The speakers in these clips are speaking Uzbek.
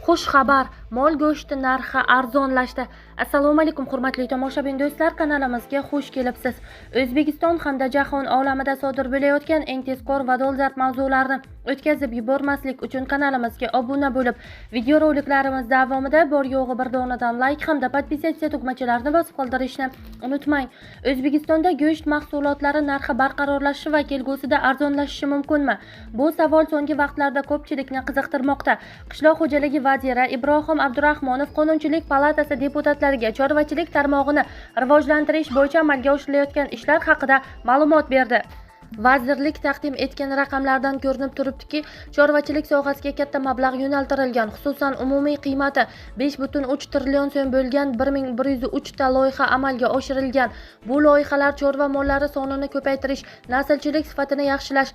Xushxabar: mol go'shti narxi arzonlashdi. Assalomu alaykum, hurmatli tomoshabin do'stlar, kanalimizga xush kelibsiz. O'zbekiston hamda jahon olamida sodir bo'layotgan eng tezkor va dolzarb mavzularni o'tkazib yubormaslik uchun kanalimizga obuna bo'lib, videoroliklarimiz davomida bor yo'g'i bir donadan like hamda подписаться tugmachalarini bosib qoldirishni unutmang. O'zbekistonda go'sht mahsulotlari narxi barqarorlashishi va kelgusida arzonlashishi mumkinmi? Bu savol so'nggi vaqtlarda ko'pchilikni qiziqtirmoqda. Qishloq xo'jaligi vaziri Ibrohim Abdurahmonov Qonunchilik palatasi deputatlariga chorvachilik tarmog'ini rivojlantirish bo'yicha amalga oshirilayotgan ishlar haqida ma'lumot berdi. Vazirlik taqdim etgan raqamlardan ko'rinib turibdiki, chorvachilik sohasiga katta mablag' yo'naltirilgan. Xususan, umumiy qiymati 5,3 trillion so'm bo'lgan 1103 ta loyiha amalga oshirilgan. Bu loyihalar chorva mollari sonini ko'paytirish, naslchilik sifatini yaxshilash,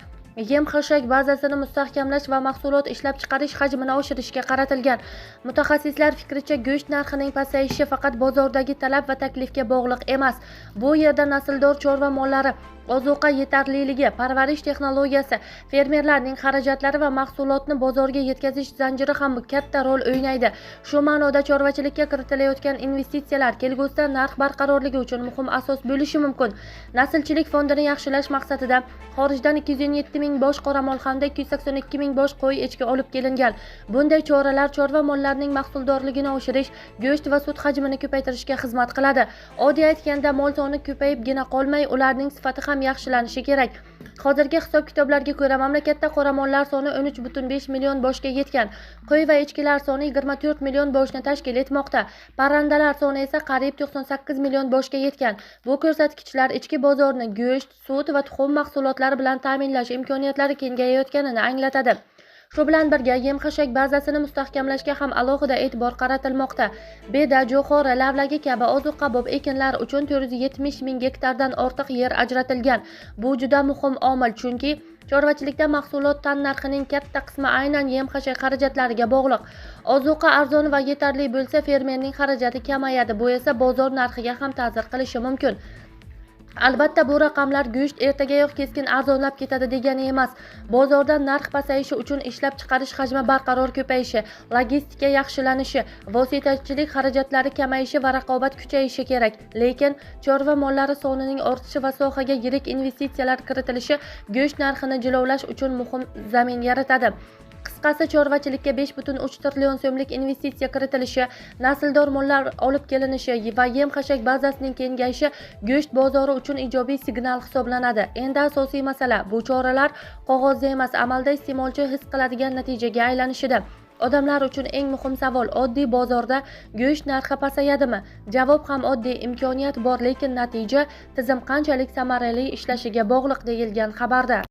yem-xashak bazasini mustahkamlash va mahsulot ishlab chiqarish hajmini oshirishga qaratilgan. Mutaxassislar fikricha, go'sht narxining pasayishi faqat bozordagi talab va taklifga bog'liq emas. Bu yerda nasldor chorva mollari, ozuqa yetarliligi, parvarish texnologiyasi, fermerlarning xarajatlari va mahsulotni bozorga yetkazish zanjiri ham katta rol o'ynaydi. Shu ma'noda chorvachilikka kiritilayotgan investitsiyalar kelgusida narx barqarorligi uchun muhim asos bo'lishi mumkin. Naslchilik fondini yaxshilash maqsadida xorijdan 217 ming bosh qoramol hamda 282 ming bosh qo'y echki olib kelingan. Bunday choralar chorva mollarining mahsuldorligini oshirish, go'sht va sut hajmini ko'paytirishga xizmat qiladi. Oddiy aytganda, mol soni ko'payibgina qolmay, ularning sifati ham yaxshilanishi kerak. Hozirgi hisob-kitoblarga ko'ra, mamlakatda qoramollar soni 13,5 million boshga yetgan. Qo'y va echkilar soni 24 million boshni tashkil etmoqda. Parrandalar soni esa qariyb 98 million boshga yetgan. Bu ko'rsatkichlar ichki bozorni go'sht, sut va tuxum mahsulotlari bilan ta'minlash imkoniyatlari kengayayotganini anglatadi. Shu bilan birga, yem-xashak bazasini mustahkamlashga ham alohida e'tibor qaratilmoqda. Beda, jo'xori, lavlagi kabi ozuqabop ekinlar uchun 470 ming gektardan ortiq yer ajratilgan. Bu juda muhim omil, chunki chorvachilikda mahsulot tannarxining katta qismi aynan yem-xashak xarajatlariga bog'liq. Ozuqa arzon va yetarli bo'lsa, fermerning xarajati kamayadi. Bu esa bozor narxiga ham ta'sir qilishi mumkin. Albatta, bu raqamlar go'sht ertagayoq keskin arzonlab ketadi degani emas. Bozorda narx pasayishi uchun ishlab chiqarish hajmi barqaror ko'payishi, logistika yaxshilanishi, vositachilik xarajatlari kamayishi va raqobat kuchayishi kerak. Lekin chorva mollari sonining ortishi va sohaga yirik investitsiyalar kiritilishi go'sht narxini jilovlash uchun muhim zamin yaratadi. Qisqasi, chorvachilikka 5,3 trillion so'mlik investitsiya kiritilishi, nasldor mollar olib kelinishi va yem-xashak bazasining kengayishi go'sht bozori uchun ijobiy signal hisoblanadi. Endi asosiy masala bu choralar qog'ozda emas, amalda iste'molchi his qiladigan natijaga aylanishida. Odamlar uchun eng muhim savol: oddiy bozorda go'sht narxi pasayadimi? Javob ham oddiy: imkoniyat bor, lekin natija tizim qanchalik samarali ishlashiga bog'liq, deyilgan xabarda.